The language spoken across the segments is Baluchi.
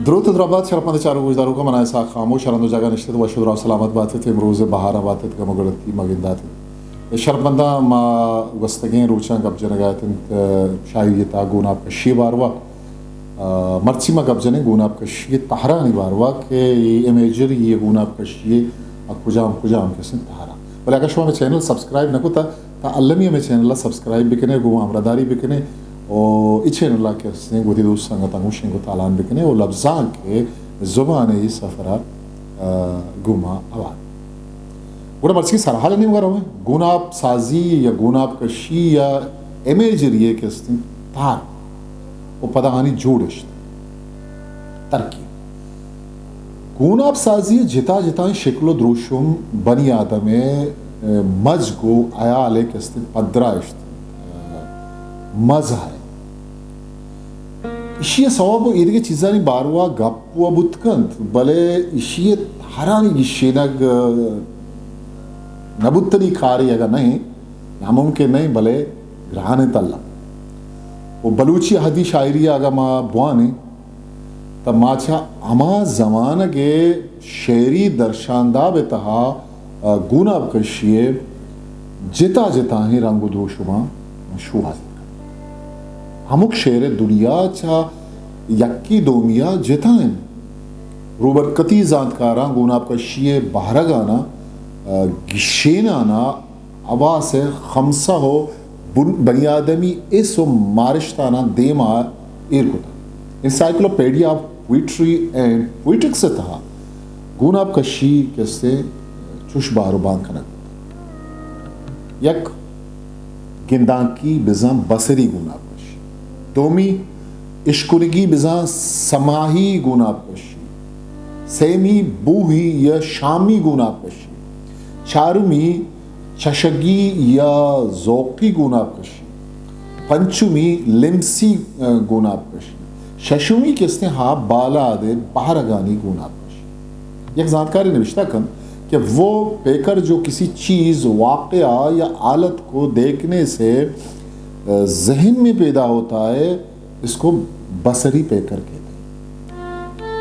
دروت ءُ درابات شرپمند چاروک گوشداروکاں، من اسحاق خاموش ہر ہند ءُ جاگہ نشتت، وش ءُ دراہ سلامت بات ات، امروز بہار ءَ بات ات، گم ءُ گڑتی مہ گندات ات۔ شرپمنداں، ما گوستگیں روچاں گپ جنگ ءَ ات انت، شاعری ءِ تہا گوناپ کشی ءِ باروا۔ آ، مرچی ما گپ جنیں گوناپ کشی ءِ تہرانی باروا کہ اے امیجری ءِ گوناپ کشی ءِ آ کجام کجام کسیں تہراں۔ بلے اگاں شما ہمے چینل سبسکرائب نہ کتا، تا المی ہمے چینل ءَ سبسکرائب بکنے، گوں ہمراہداری بکنے، او اے چینل ءَ کہ ہستیں گوں وتی دوست سنگتاں گوں شنگ ءُ تالان بکنے، او لبزانک ءِ زبان ءِ سفر ءَ، آ، گوں ما ہوار۔ گڑا مرچی سرحال ءِ نیمگ ءَ رویں، گوناپ سازی یا گوناپ کشی یا امیجری ءِ کہ ہستیں تار و پدا آنی جوڑشت، ترکیب۔ گوناپ سازی ءِ جتا جتائیں شکل و دروشم بنی آدم ءِ، ءَ، مزگ و ہیال ءِ کہ استیں پدرا اشت، ءَ، مزہ ءَ۔ ایشی ءِ سوب و ایدگہ چیزانی باروا گپ و بوت کنت، بلے ایشی ءِ ہرانی گیشینگ، ءَ، نہ بوتنی کارے اگاں نہ انت، ناممکن نہ انت، بلے گران انت الم۔ و بلوچی اہدی شاعری ءَ اگاں ما بوانیں، تہ ما چہ ہما زمانگ ءِ شعری درشانداب ءِ تہا، ءَ، گوناپ کشی ءِ جتا جتائیں رنگ و دروشماں شوہاز کنیں۔ ہمک شعر ءِ دنیا چہ یکی دومی ءَ جتا انت۔ روبرکتی زانتکاراں گوناپ کشی ءِ بہرگاناں، ءَ، گیشیناناں حواس خمسہ و بن-، بنی آدمی حس و مارشتاناں دیما ایر کتگ۔ انسائیکلوپیڈیا آف پوئٹری اینڈ پوئٹکس ءِ تہا گوناپ کشی کہ استیں چوش بہر و بان کنگ بوتگ۔ یک، گندانکی بزاں بصری گوناپ کشی۔ دومی، اشکنگی بزاں سماہی گوناپ کشی۔ سیمی، بوہی یا شامی گوناپ کشی۔ چارمی، چشگی یا ذوقی گوناپ کشی۔ پنچمی، لمسی، ءَ، گوناپ کشی۔ ششمی کہ استیں ہا بالاد ءِ بہرگانی گوناپ کشی۔ یک زانتکارے نوشتہ کنت کہ وہ پیکر جو کسی چیز، واقعہ یا حالت کو دیکھنے سے، ءَ، ذہن میں پیدا ہوتا ہے، اس کو بصری پیکر کہتے ہیں۔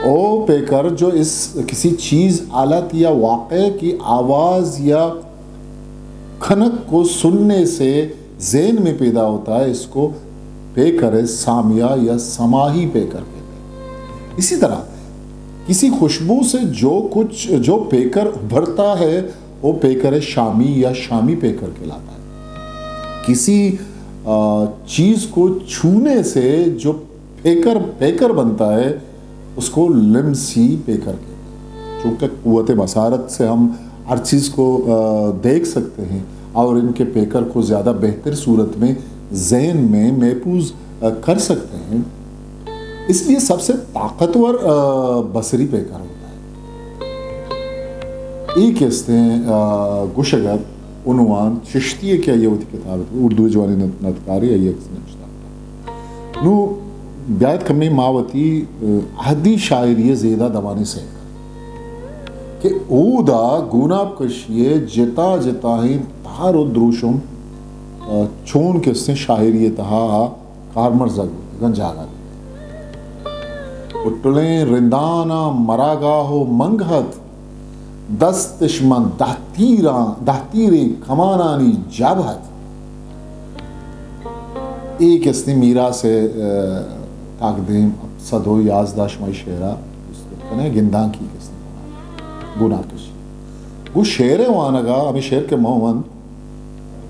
وہ پیکر جو اس کسی چیز، حالت یا واقعے کی آواز یا کھنک کو سننے سے ذہن میں پیدا ہوتا ہے، اس کو پیکر سامعہ یا سماہی پیکر کہتے ہیں۔ اسی طرح کسی خوشبو سے جو کچھ، جو پیکر ابھرتا ہے، وہ پیکر شامی یا شامی پیکر کہلاتا ہے۔ کسی، آ، چیز کو چھونے سے جو پیکر، پیکر بنتا ہے، اس کو لمسی پیکر کہتے ہیں۔ چونکہ قوت بصارت سے ہم ہر چیز کو، آ، دیکھ سکتے ہیں اور ان کے پیکر کو زیادہ بہتر صورت میں ذہن میں محفوظ، آ، کر سکتے ہیں، اس لیے سب سے طاقتور، آ، بصری پیکر ہوتا ہے۔ اے کہ استیں، آ، گوشگ ات عنوان چشتی ءِ کہ آئی ءَ وتی کتاب ات، اردو ءِ جوانیں ند-، ندکارے آئی ءَ نوشتہ کتگ۔ نوں بیایت کمے ما وتی، آ، اہدی شاعری ءِ زیدہ دمانے سیر کنیں کہ اودا گوناپ کشی ءِ جتا جتائیں تہر و دروشم، آ، چون کہ استیں شاعری ءِ تہا کارمرزگ بوتگ انت، جاگہ بوتگ۔ پٹلیں رنداناں مراگاہ و منگ ات، دستش من دہ تیراں، دہ تیریں کمانانی جب ات۔ اے کہ استیں میراث ءِ، آ، تقدیم ہپت سد و یازدہ شمائی شعرا است کنیں، گندانکی کہ استیں گوناپ کشی۔ گوں شعر ءِ وانگا ہمے شعر کہ من ونت،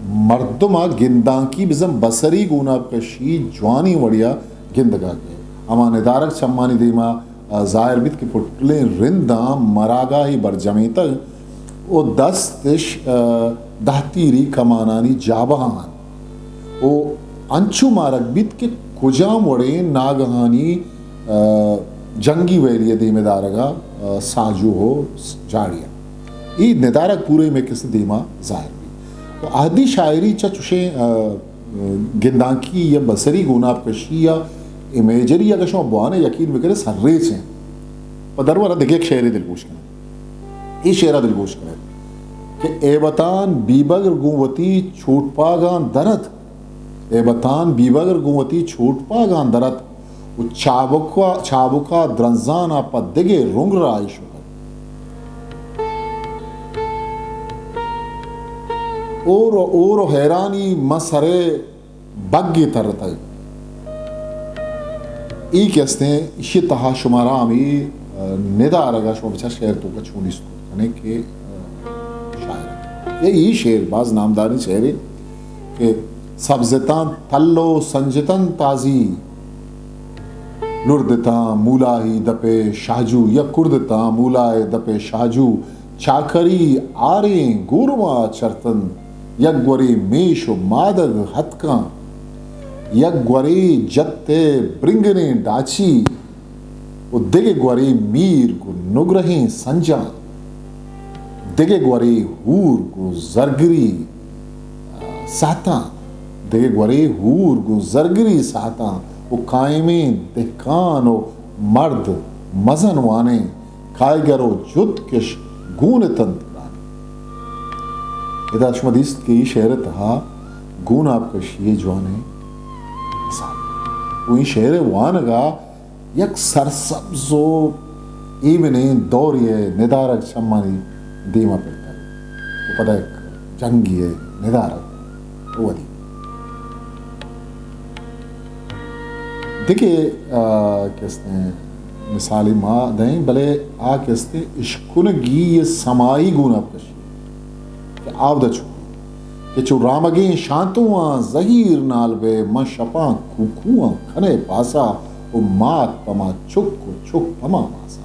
مردم ءَ گندانکی بزاں بصری گوناپ کشی جوانیں وڑے ءَ گندگ ءَ کئیت۔ ہما ندارگ چمانی دیم ءَ ظاہر بیت کہ پٹلیں رنداں مراگاہے برجمینتگ و دستش، آ، دہ تیری کمانانی جابہ ءَ انت و انچو مارگ بیت کہ کجام وڑیں ناگہانی، آ، جنگی ویلی ءِ دیم ءَ دارگ ءَ، آ، ساجو و جاڑی ءَ۔ اے ندارگ پورے مئے کس ءِ دیم ءَ ظاہر بیت۔ و اہدی شاعری چہ چشیں، آ، گندانکی یا بصری گوناپ کشی یا امیجری اگاں شما بوان ءَ یقین بکن ئے سرریچ انت۔ پہ درور ءَ دگہ یک شعرے دلگوش کن ات۔ اے شعر ءَ دلگوش کن ات کہ اے بتان بیبگر گوں وتی چوٹ پاگاں در ات، اے بتان بیبگر گوں وتی چوٹ پاگاں در ات، و چابکا، چابکا درنزانا پہ دگہ رنگ راہی شتگ۔ اور، اور و حیرانی من سرے بگے ترتگ۔ ای کہ استیں، ایشی تہا شمارا ہمے، آ، ندارگا شما بچار شعر توکا چون است کنے کہ، آ، شاعر۔ اے، ای شعر باز نامداریں شعرے کہ سبزتاں تل و سنجتاں تازی، لردتاں مولاہی دپے شاہجو، یا کردتاں مولاہی دپے شاہجو، چاکری آریں گورما چرتن، یک گورے میش و مادگ ہتکاں، یک گورے جت ء برنگریں ڈاچی و دگہ گورے میر گوں نگرہیں سنجاں، دگہ گورے ہور گوں زرگری ساہتاں، دگہ گورے ہور گوں زرگری ساہتاں و قائمیں دہکان و مرد مزن وانیں کائیگر و جھد کش گون اتنت گران۔ ادا شما دیست کہ ای شعر ء تہا گوناپ کشی ء جوانیں مثال۔ و ای شعر ء وانگا یک سرسبز و ایمنیں دورے ء ندارگ چمانی دیما پرتگ و پدا یک جنگی ء ندارگ ودی۔ دگہ، آ، کہ استیں مثالی ما دئیں، بلے آ کہ استیں اشکنگی ء سمائی گوناپ کشی کہ آودا چو کہ چو رامگیں شانتواں زہیر نال بئے، من شپاں کوکواں کنے پاسا و مات پہ ما چک و چک پہ ما ماسا۔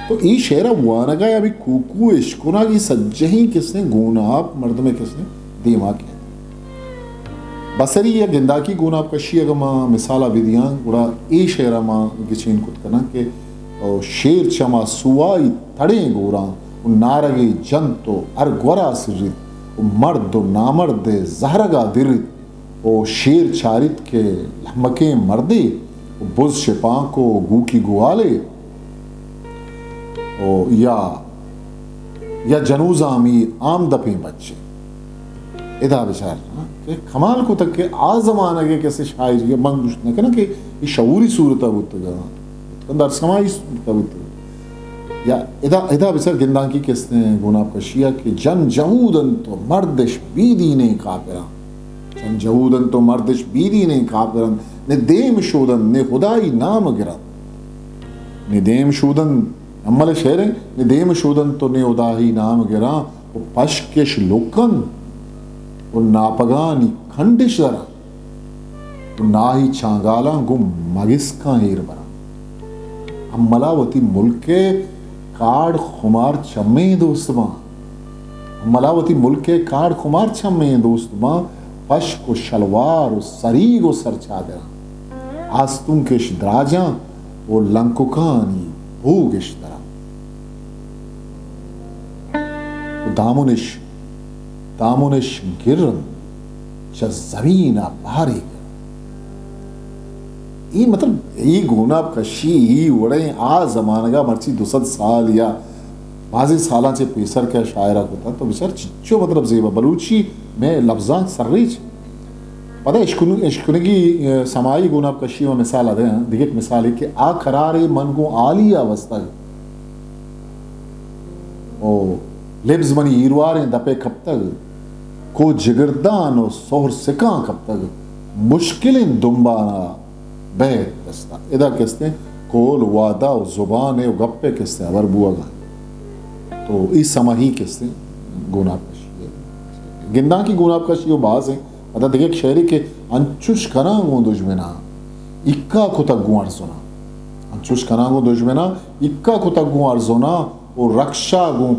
تو ای شعر ء وانگا یا بھی کوکو اشکنگی سجہیں کسیں گوناپ مردم کسیں دیما کیت۔ بصری یا گنداکی گوناپ کشی اگاں ما مثالا بدیاں، گڑا اے شعرا ما گچین کت کناں کہ او شیر چما سوائی تڑیں گوراں و نارگے جنت و ہر گورا سریت و مرد و نامرد ء زہرگا دریت و شیر چاریت کہ لہمکیں مردے و بز شپانک و گوکی گوالے و یا، یا جنوزامی آمدپیں بچے۔ ادا بچار، ہاں، کہ کمال کتگ کہ آ زمانگ ء کسے شاعری ء من گوشت نہ کناں کہ اے شعوری صورت ء بوتگ ء، درسمائی صورت ء بوتگ۔ یا ادا، ادا بچار گندانکی کستیں گوناپ کشی ء کہ جن جہود انت و مردش بی دینیں کافراں۔ جن جہود انت و مردش بی دینیں کافراں۔ نے دیم شودن، نے خدائی نام گرن۔ نے دیم شودن، امل شعریں، نے دیم شودن تو نے خدائی نام گرن۔ و پشکش لکن و ناپگانی کنڈش درن و ناہی چانگالاں گوں مگسکاں ایر برن۔ املا وتی ملک ء کاڑ خمار چمیں دوست باں۔ املا وتی ملک ء کاڑ خمار چمیں دوست باں، پشک و شلوار و سریگ و سرچادراں۔ آستونکش دراجاں و لنککانی بوگش دراں۔ و دامنش، دامنش گرن چہ زمین ء بارے گرن۔ اے مطلب، اے گوناپ کشی، اے وڑیں آ زمانگا مرچی دو سد سال یا بازیں سالاں چہ پیسر کہ شاعرہ کتا تو بچار چچو مطلب زیبا بلوچی میں لبزانک سرریچ۔ پدا اشکن-، اشکنگی، اه، سمائی گوناپ کشی و مثال ء دیاں۔ دگہ یک مثالے کہ آ قرارے من گوں عالی ء بستگ و لبز منی ہیرواریں دپے کپتگ، کو جگردان و سہر سکاں کپتگ، مشکلیں دمبانا بئیت دستا۔ ادا کستیں کول وعدہ و زبان و گپے کستیں ہبر بوگا۔ تو ای سمائی کستیں گوناپ کشی۔ گندانکی گوناپ کشی و باز ہیں۔ پدا دگہ یک شعرے کہ انچوش کناں گوں دژمناں، ایکا کتگ گوں ارزناں۔ انچوش کناں گوں دژمناں، ایکا کتگ گوں ارزناں، و رکشا گوں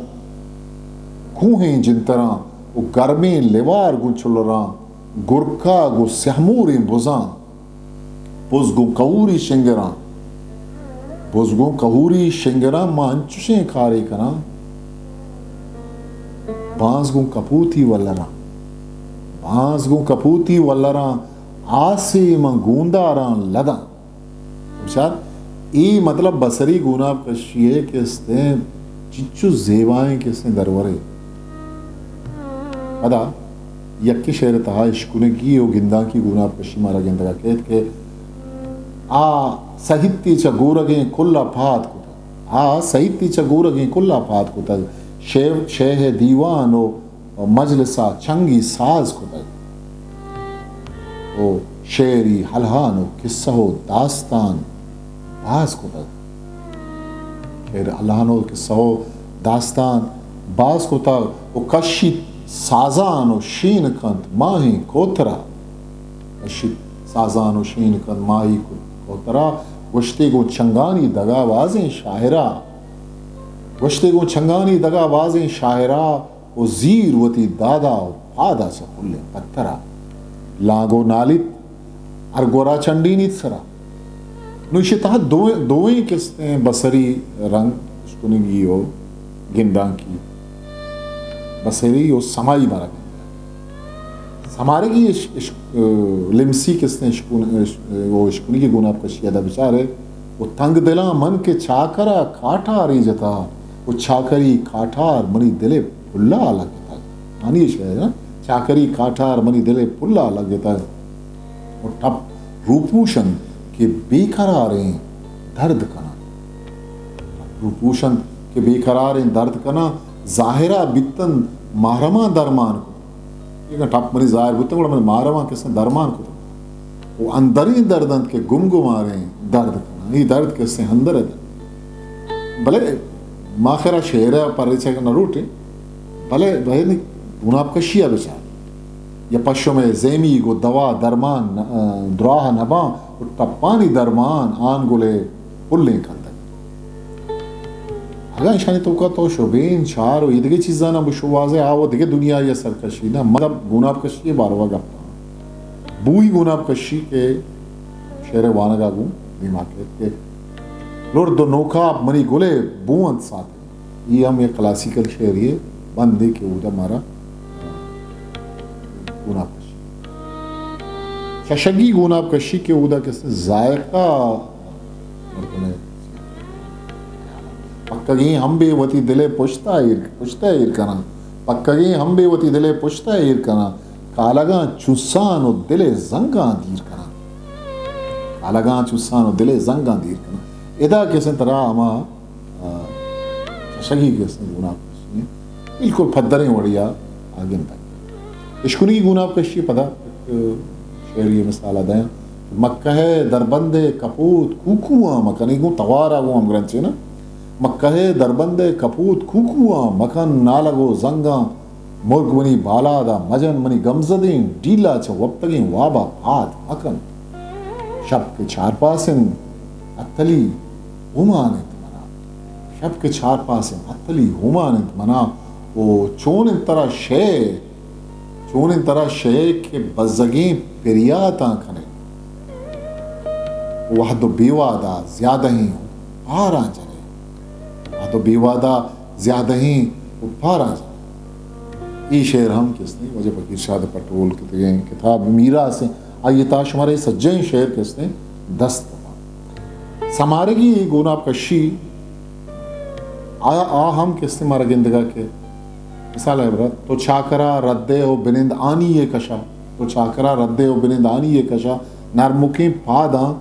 کوہیں جنتراں، و گرمیں لیوار گوں چلراں، گرکا گوں سیہموریں بزاں، بز گوں کہوری شنگراں، بز گوں کہوری شنگراں، ما انچوشیں کارے کناں۔ بانز گوں کپوتی ولراں، بانز گوں کپوتی ولراں، آسے من گونداراں لداں۔ بچار، اے مطلب بصری گوناپ کشی ہے کہ استیں چچو زیبائیں کہ استیں درورے۔ پدا یکے شعر تہا اشکنگی و گندانکی گوناپ کشی مارا گندگا کیت کہ آ سہیتی چہ گورگیں کل ءَ پاد کتگ۔ آ سہیتی چہ گورگیں کل ءَ پاد کتگ۔ شے-، شیہ دیوان و مجلس ءَ چنگی ساز کتگ و شعری ہلہان و قصہ و داستان باز کتگ۔ شعر ہلہان و قصہ و داستان باز کتگ و کشیت سازان و شین کنت ماہیں کوترا۔ کشیت سازان و شین کنت ماہیں کوترا۔ گوشتے گوں چنگانی دگا بازیں شاعرا۔ گوشتے گوں چنگانی دگا بازیں شاعرا و زیر وتی دادا و پادا چہ پلیں پترا۔ لانگو نالیت ہر گورا چنڈینیت سرا۔ نوں ایشی تہا دوئیں، دوئیں کستیں بصری رنگ، اشکنگی و گندانکی، بصری و سماعی مارا گندگ۔ سمارگی اش-، اش-، لمسی کستیں اشکن-، اش-، و اشکنگی گوناپ کشی ادا بچارے و تنگ دلاں من کہ چاکرا کاٹاری جتا و چاکری کاٹار منی دلے پلا لگتا۔ آنی شعر نا، چاکری کاٹار منی دلے پلا لگتا۔ و ٹپ روپوش انت کہ بے قراریں درد کناں۔ روپوش انت کہ بے قراریں درد کناں، ظاہرا بیتن محرماں درمان کت۔ اگاں ٹپ منی ظاہر بوتن، گڑا من محرماں کسیں درمان کت۔ و اندریں درد انت کہ گم گماریں درد کناں۔ اے درد کسیں اندر ءِ درد۔ بلے ما خیرا شعر ءَ پریچگ نہ لوٹیں، بلے بہنی گوناپ کشی ءَ بچار۔ یا پشم ءِ زیمی گوں دوا درمان، ا، دراہ نباں و ٹپانی درمان آن گل ءِ پلیں کندگ۔ اگاں ایشانی توکا تو شبین چار و ایدگہ چیزاں نہ بشوازے، آ و دگہ دنیا یا سرکشی نہ، مطلب گوناپ کشی باروا گپاں۔ بوئی گوناپ کشی کہ شعر وانگا گوں دیما کیت کہ لرد و نوکاپ منی گلے بو انت ساتیں۔ یہ ہم یک کلاسیکل شعری ہے، بندے کہ اودا مارا گوناپ کشی۔ چشگی گوناپ کشی کہ اودا کس ذائقہ مردمے۔ پکگیں ہمبے وتی دلے پشتا ایر، پشتا ایر کناں۔ پکگیں ہمبے وتی دلے پشتا ایر کناں۔ کالگاں چوسان و دلے زنگاں دیر کناں۔ کالگاں چوسان و دلے زنگاں دیر کناں۔ ادا کسیں ترا ہما، آ، چشگی کسیں گوناپ کشی بالکل پدریں وڑیا آ گندگ۔ اشکنگی گوناپ کشی پدا یک شعری مثال دیاں۔ مکہ ءِ دربند ءِ کپوت کوکواں مکن، اے گوں توار ءَ گوں ہمگرنچ نا۔ مکہ ءِ دربند ءِ کپوت کوکواں مکن، نالگ و زنگاں مرگ منی بالاد ءَ مجن، منی گمزدیں ڈیل ءَ چہ وپتگیں واب ءَ پاد مکن۔ شپ کہ چارپاس انت اتلی ہومان انت منا۔ شپ کہ چارپاس انت اتلی ہومان انت منا۔ او چون انت ترا شے، چون انت ترا شے کہ بزگیں پریاتاں کنے۔ وہد و بیوادا زیادہیں پاراں جنے۔ وہد و بیوادا زیادہیں و پاراں جنے۔ اے شعر ہم کستیں واجہ فقیر شاد پٹول کتگیں کتاب میراث ہیں۔ آئی تہا شمارا اے سجہیں شعر کستیں دست کپاں۔ سمارگی گوناپ کشی آ، آ ہم کستیں مارا گندگا کہ مثال ہے برا، تو چاکرا ردے و بنند آنی یہ کشا، تو چاکرا ردے و بنند آنی یہ کشا، نرمکیں پاداں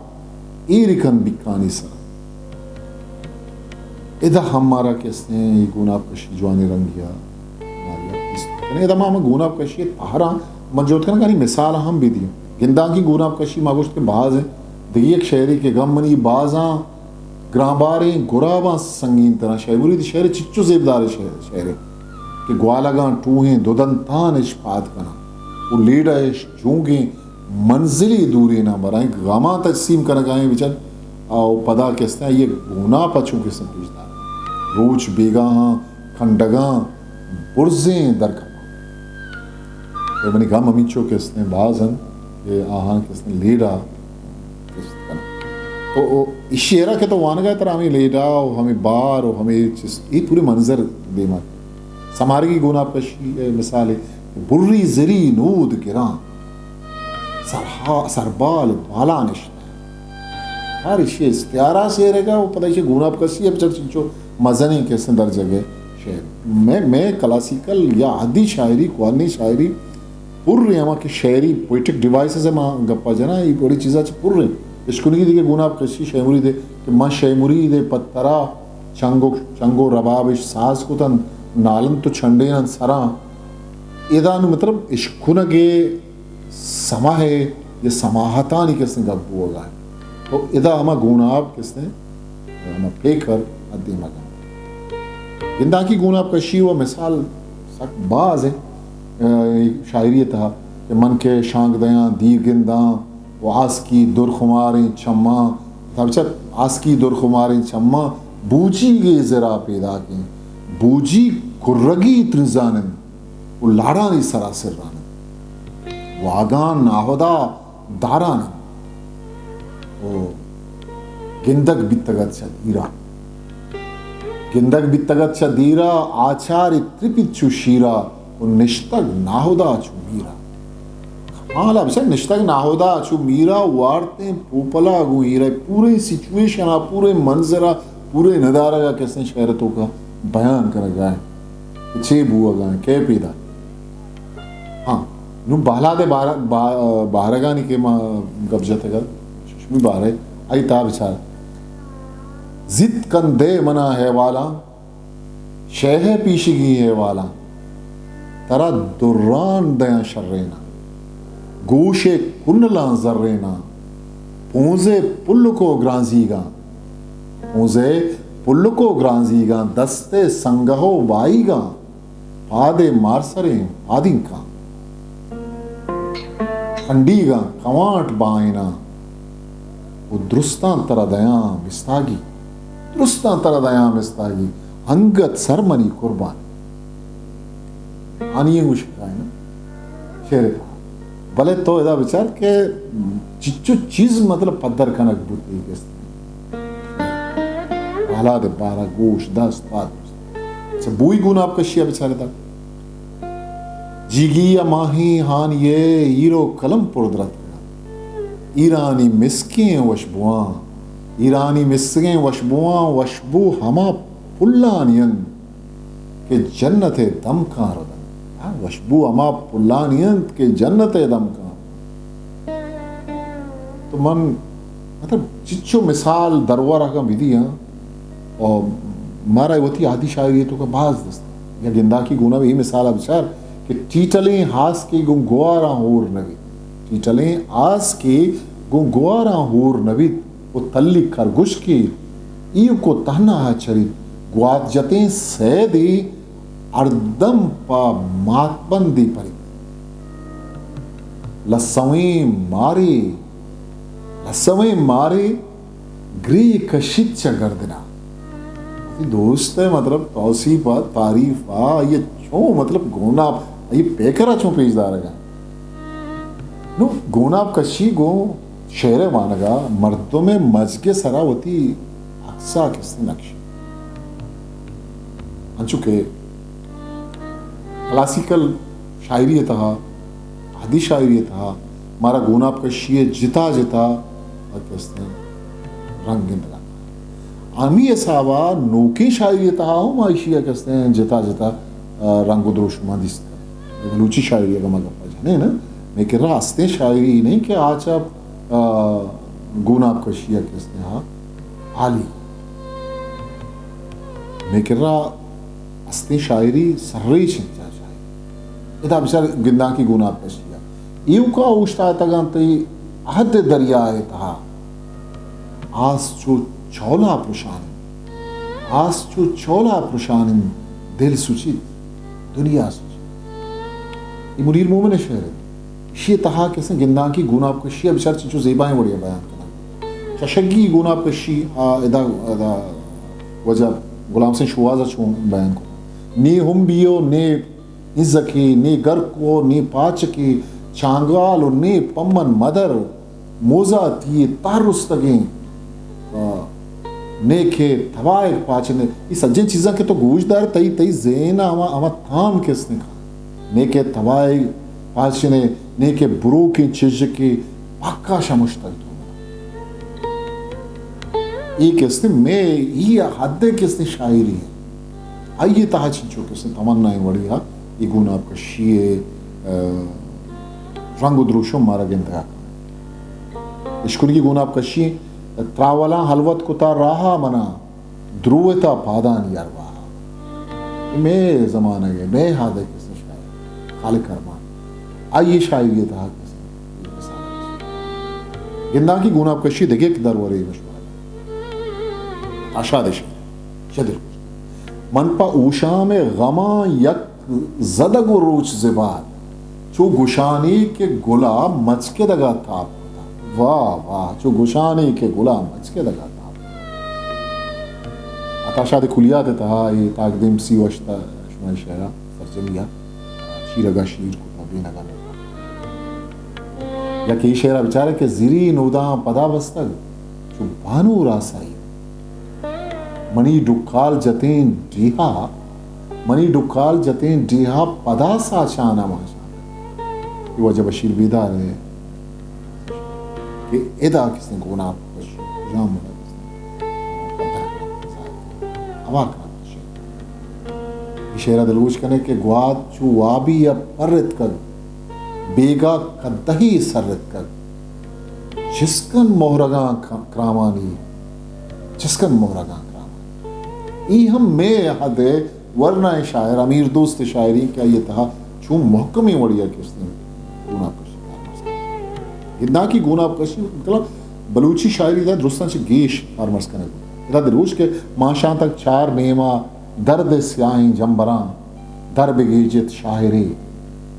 ایر کن بیکانی سرا۔ ادا ہم مارا کستیں اے گوناپ کشی جوانیں رنگیا ماریا است کنے۔ ادا ما ہم گوناپ کشی تہراں من جوت کناں، یعنی مثال ہم بھی دیوں۔ گندانکی گوناپ کشی ما گوشت کہ باز ہیں۔ دگہ یک شعری کہ غم منی بازاں گرانباریں گراباں سنگین تراں۔ شاہ مرید شعر چچو زیبدار شعر، شعر کہ گوالگاں ٹوہیں دو دنتان اش پاد کناں و لیڈا اش جونگیں منزلی دوریناں براں۔ غماں تقسیم کنگائیں بچن او پدا کستیں آئی گوناپ چون کستیں پیش دار۔ روچ بیگاہاں کھنڈگاں برزیں درکپاں۔ اے منی غم ہمینچو کستیں باز انت کہ آہاں کستیں لیڈا چست کناں۔ تو او، اشی ایرا کہ تو وانگا ترا ہمیں لیڈا و ہمیں بار و ہمیں چست، اے پورے منظر دیما۔ سمارگی گوناپ کشی، اے مثال ہے، بری زری نود گراں، سرہا-، سربال بالا نشتہ۔ ہر ایشی استعارہ شعر ءِ گا و پدا ایشی گوناپ کشی ءَ بچار چنچو مزنیں کسیں درجگ ءِ شعر۔ مئے، مئے کلاسیکل یا عہدی شاعری، کوہنیں شاعری پر ہیں، ہما کہ شعری پوئٹک ڈیوائسز ءِ ما گپا جناں، اے وڑیں چیزاں چہ پر ہیں۔ اشکنگی دگہ گوناپ کشی شے مرید ءِ کہ من شے مرید ءَ پہ ترا چنگ و، چنگ و ربابش ساز کتنت، نالنت و چنڈیننت سراں۔ ادا نوں مطلب اشکنگ ءِ سماہ ءِ یا سماہتانی کسیں گپ بوگا انت۔ تو ادا ہما گوناپ کسیں ہما پیکر ءَ دیما کنت۔ گنداکی گوناپ کشی و مثال سک باز انت، اے، شاعری ءِ تہا کہ من کہ شانک دیاں دیر گنداں و آسکی در خماریں چماں، تھا بچار، آسکی در خماریں چماں بوجیگے زرا پیداکیں، بوجیگ کرگی ترزان انت و لاڑانی سرا سران انت۔ واگان ناہدا داران انت و گندگ بیتگ ات چہ دیرا۔ گندگ بیتگ ات چہ دیرا، آچار ترپیت چو شیرا و نشتگ ناہدا چو میرا۔ ہاں، حالا بچار، نشتگ ناہدا چو میرا، وارتیں پوپلا گوں ہیرا، پورے سچویشن ءَ، پورے منظر ءَ، پورے ندارگ ءَ کسیں شعر ءِ توکا بیان کنگا انت کہ چے بوگا انت، کئے پیدا۔ ہاں، نوں بہلاد ءِ بار-، با-، بارگانی کہ ما گپ جتگ ات، ششمی بارے، آئی تہا بچار۔ زیت کن دے منا حیوالاں، شے ءِ پیشگی حیوالاں، ترا دران دیاں شریناں، گوش ءِ کنلاں زریناں، پونز ءِ پلک و گرانزیگاں، پونز ءِ پلک و گرانزیگاں، دست ءِ سنگہ و بائیگاں، پاد ءِ مارسریں پادینکاں، کنڈیگاں کوانٹ بائیناں، و درستاں ترا دیاں مستاگی، درستاں ترا دیاں مستاگی، انگت سر منی قربان۔ آنی گوشگا انت شعر ءِ تہا۔ بلے تو ادا بچار کہ چچو چیز مطلب پدر کنگ بوت، اے کس حالات بارا گوش دست پاد۔ اچھا، بوئی گوناپ کشی ءَ بچار ادا۔ جیگی ءَ ماہیں ہانی ءِ ہیر و قلم پر درتکگ انت۔ ایرانی مسکیں وشبواں، ایرانی مسکیں وشبواں، وشبو ہما پلانی انت کہ جنت ءِ دمکاں ردنت۔ ہاں، وشبو ہما پلانی انت کہ جنت ءِ دمکاں۔ تو من مطلب چچو مثال درور اگاں بدیاں، و مارا وتی عہدی شاعری ءِ توکا باز دست۔ یا گنداکی گوناپ ءِ اے مثال ءَ بچار کہ ٹیٹلیں آسکے گوں گواراں ہور نہ بیت۔ ٹیٹلیں آسکے گوں گواراں ہور نہ بیت و تلی کرگوشکے ایوک و تہنا ءَ چریت۔ گوات جتیں سیدے ہردم پہ ماتبندے پریت۔ لسویں مارے، لسویں مارے گری کشیت چہ گردنا۔ وتی دوست ءِ مطلب توسیپ ءَ، تعریف ءَ، آئی ءَ چون مطلب گوناپ، آئی ءِ پیکر ءَ چون پیش دارگ ءَ۔ نوں گوناپ کشی گوں شعر ءِ وانگ ءَ مردم ءِ مزگ ءِ سرا وتی عکس ءَ کسے نقش۔ انچو کہ کلاسیکل شاعری ءِ تہا، عہدی شاعری ءِ تہا مارا گوناپ کشی ءِ جتا جتا کسے رنگ گندگ ءَ۔ ہمے حساب ءَ نوکیں شاعری ءِ تہا ہم ما ایشی ءَ کسے جتا جتا، آ، رنگ و دروشم ءَ دیست۔ بلوچی شاعری اگاں ما گپ ءَ جنیں نا، مئے کرا ہستیں شاعری نہیں کہ آ چہ، آ، گوناپ کشی ءَ کسے ہا حالی۔ مئے کرا ہستیں شاعری سرریچ انت چہ شاعری۔ ادا بچار گنداں کہ گوناپ کشی ءَ ایوکا اوشتاتگاں تئی عہد دریا ءِ تہا۔ آس چو چولا پرشان انت۔ آس چو چولا پرشان انت۔ دل سوچیت، دنیا سوچیت۔ اے منیر مومن ءِ شعر انت۔ ایشی ءِ تہا کسے گنداں کہ گوناپ کشی ءَ بچار چنچو زیبائیں وڑے ءَ بیان کنگ۔ چشگی گوناپ کشی ءَ ادا، ادا واجہ غلام حسین شوہاز ءَ چون بیان کت۔ نی ہمبی و نی ہنزکے، نی گرک و نی پاچکے، چانگال و نی پمن مدر، موزاتی تہر رستگیں، آ، نیکے توائگ پاچنے۔ اے سجیں چیزاں کہ تو گوش دار، تئی، تئی ذہن ءَ ہما، ہما تام کسے کن۔ نیکے توائگ پاچنے، نیکے بروکیں چیزکے پکا شمشتگ تو۔ اے کسے مئے، اے حد کسے شاعری ہے۔ آئی ءِ تہا چنچو کسے تمنا ءِ وڑی ءَ اے گوناپ کشی ءِ، آ، رنگ و دروشم مارا گندگ ءَ۔ اشکنگی گوناپ کشی، تراولاں ہلوت کتا راہا منا، دروتا پادانی ارواہا۔ اے مئے زمانگ ءِ، مئے ہادے کسے شاعر خالق ارمان۔ آئی ءِ شاعری ءِ تہا کسے گنداں کہ گوناپ کشی دگہ یک درورے مشورہ۔ آشاد شعر، شدر۔ من پہ اوشام ءِ غماں یک زدگ و روچ زبات، چو گشانی کہ گلا مچکدگا تاب کتگ۔ واہ، واہ، چو گشانی کہ گلا مچکدگا تاب کتگ۔ عطا شاد کلیات ءِ تہا اے تاکدیم سی و ہشت ءَ شما اے شعرا سرجمی ءَ چیرگا شیر کتا، بینگا نوکا۔ یک اے شعرا بچارے کہ زری نوداں پدا بستگ، چو بانور آسائی۔ منی ڈکال جتیں ڈیہا، منی ڈکال جتیں ڈیہا پدا ساچان ءَ ماشان۔ اے واجہ بشیر بیدار ءِ کہ ادا کسیں گوناپ کشی، کجام وڑا کسیں ہوا کار کشی۔ اے شعرا دلگوش کنے کہ گوات چو وابی ءَ پر اتکگ، بیگا کدہی سر اتکگ۔ چسکن مہرگاں ک-، کرامانی، چسکن مہرگاں کرامانی۔ اے ہم مئے حد ءِ ورنائیں شاعر امیر دوست ءِ شاعری کہ آئی ءِ تہا چون محکمیں وڑی ءَ کستیں گوناپ کشی کارمرز کنگ۔ گنداں کہ گوناپ کشی مطلب بلوچی شاعری ءِ تہا درستاں چہ گیش کارمرز کنگ بوت۔ ادا دلگوش کہ ماشاں تک چار نیما درد ءِ سیاہیں جمبراں در بگیجت شاعرے،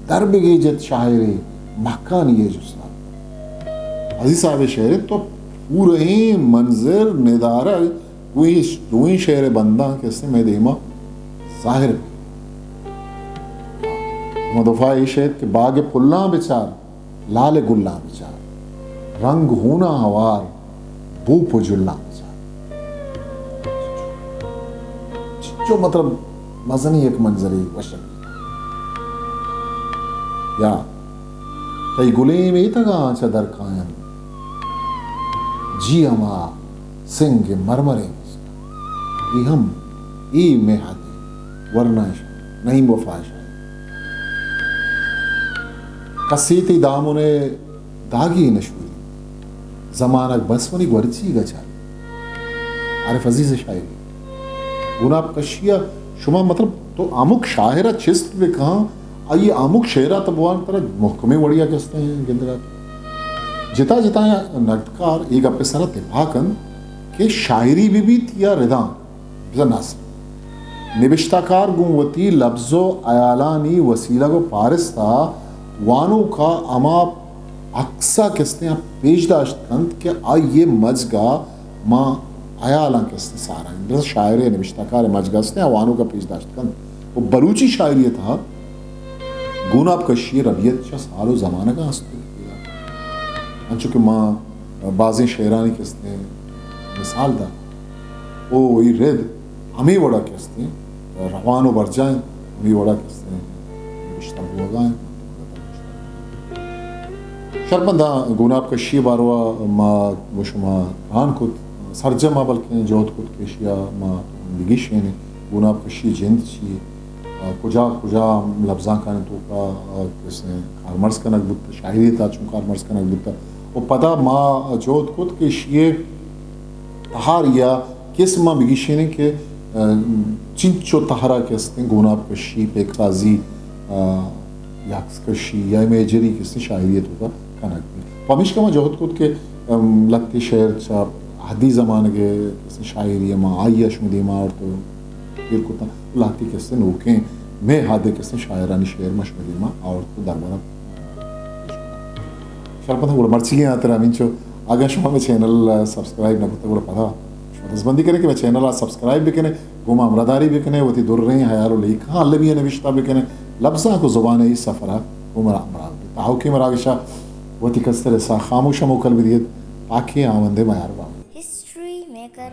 در بگیجت شاعرے، مہکانی ءِ جستا۔ عزیز صاحب ءِ شعر ءِ تو پورہیں منظر ندارگ، دوئیں، دوئیں شعر ءِ بنداں کسے مئے دیما ظاہر بی۔ محمد وفا ءِ اے شعر کہ باگ ءِ پلاں بچار، لال گلاں بچار، رنگ ہوناں ہوار، بوپ و جلاں بچار۔ چو مطلب مزنیں یک منظرے وشیں۔ یا تئی گلیں میتگاں چہ در کاینت، جی ہما سنگ مرمریں۔ اے ہم اے مئے ہادے ورنائیں شاعر نعیم وفا ءِ شاعری۔ کسے تئی دامن ءِ داگے نہ شودی، زمانگ بس منی گورچیگ ءَ چاری۔ عارف عزیز ءِ شاعری۔ گوناپ کشی ءَ شما مطلب تو ہمک شاعر ءَ چست بکن، آئی ءِ ہمک شعر ءَ تو بوان ترا محکمیں وڑی ءَ کستیں گندگ ءَ۔ جتا جتا نقدکار اے گپ ءِ سرا دفاع کنت کہ شاعری بہ بیت یا رداں، بزاں نثر۔ نبشتہ کار گوں وتی لبز و ہیالانی وسیلگ و پارست ءَ وانوک ءَ ہما عکس ءَ کستیں پیش داشت کنت کہ آئی ءِ مجگ ءَ ماں ہیالاں کستیں ساراں۔ بزاں شاعر ءِ نبشتہ کار ءِ مجگ ءَ استیں آ وانوک ءَ پیش داشت کنت۔ و بلوچی شاعری ءِ تہا گوناپ کشی ءِ ربیت چہ سال و زمانگاں است۔ انچو کہ ما بازیں شعرانی کستیں مثال دات۔ او اے رد ہمے وڑا کہ استیں روان و برجاہ انت، ہمے وڑا کہ استیں نبشتہ بوگا انت۔ شرپمنداں، گوناپ کشی باروا ما گوں شما تران کت، سرجم ءَ بلکیں جہد کت کہ ایشی ءَ ما بگیشینیں گوناپ کشی جند چی، کجا کجا لبزانکانی توکا کسیں کارمرز کنگ بوت، شاعری تا چون کارمرز کنگ بوت۔ و پدا ما جہد کت کہ ایشی ءِ تہاری ءَ کس ما بگیشینیں کہ، آ، چنچو تہرا کہ استیں گوناپ کشی، پیک سازی، آ، یاکس کشی یا امیجری کہ استیں شاعری ءِ توکا کنگ بیت۔ پمیشکا ما جہد کت کہ، ام، لہتے شعر چہ ہدی زمانگ ءِ کہ استیں شاعری ءَ ما آئی ءَ شمئے دیما آورت و ایر کتاں۔ لہتے کہ استیں نوکیں مئے ہدے کہ استیں شاعرانی شعر ما شمئے دیما آورت و دربارا شرپمنداں، گڑا مرچیگیں ہاترا ہمینچو۔ اگاں شما مئے چینل ءَ سبسکرائب نہ کتگ گڑا پدا شما دزبندی کنیں کہ مئے چینل ءَ سبسکرائب بکنیں، گوں ما ہمراہداری بکنیں، وتی دریں ہیال و لیکہاں المی ءَ نبشتہ بکنیں، لبزانک و زبان ءِ اے سفر ءَ گوں ما ہمراہ ببیت۔ تاہوکیں مراگش ءَ وتی کستر ءِ ساہ خاموش ءَ موکل بدیت، پاکیں ہاوند ءِ میاربان ببیت۔ History maker.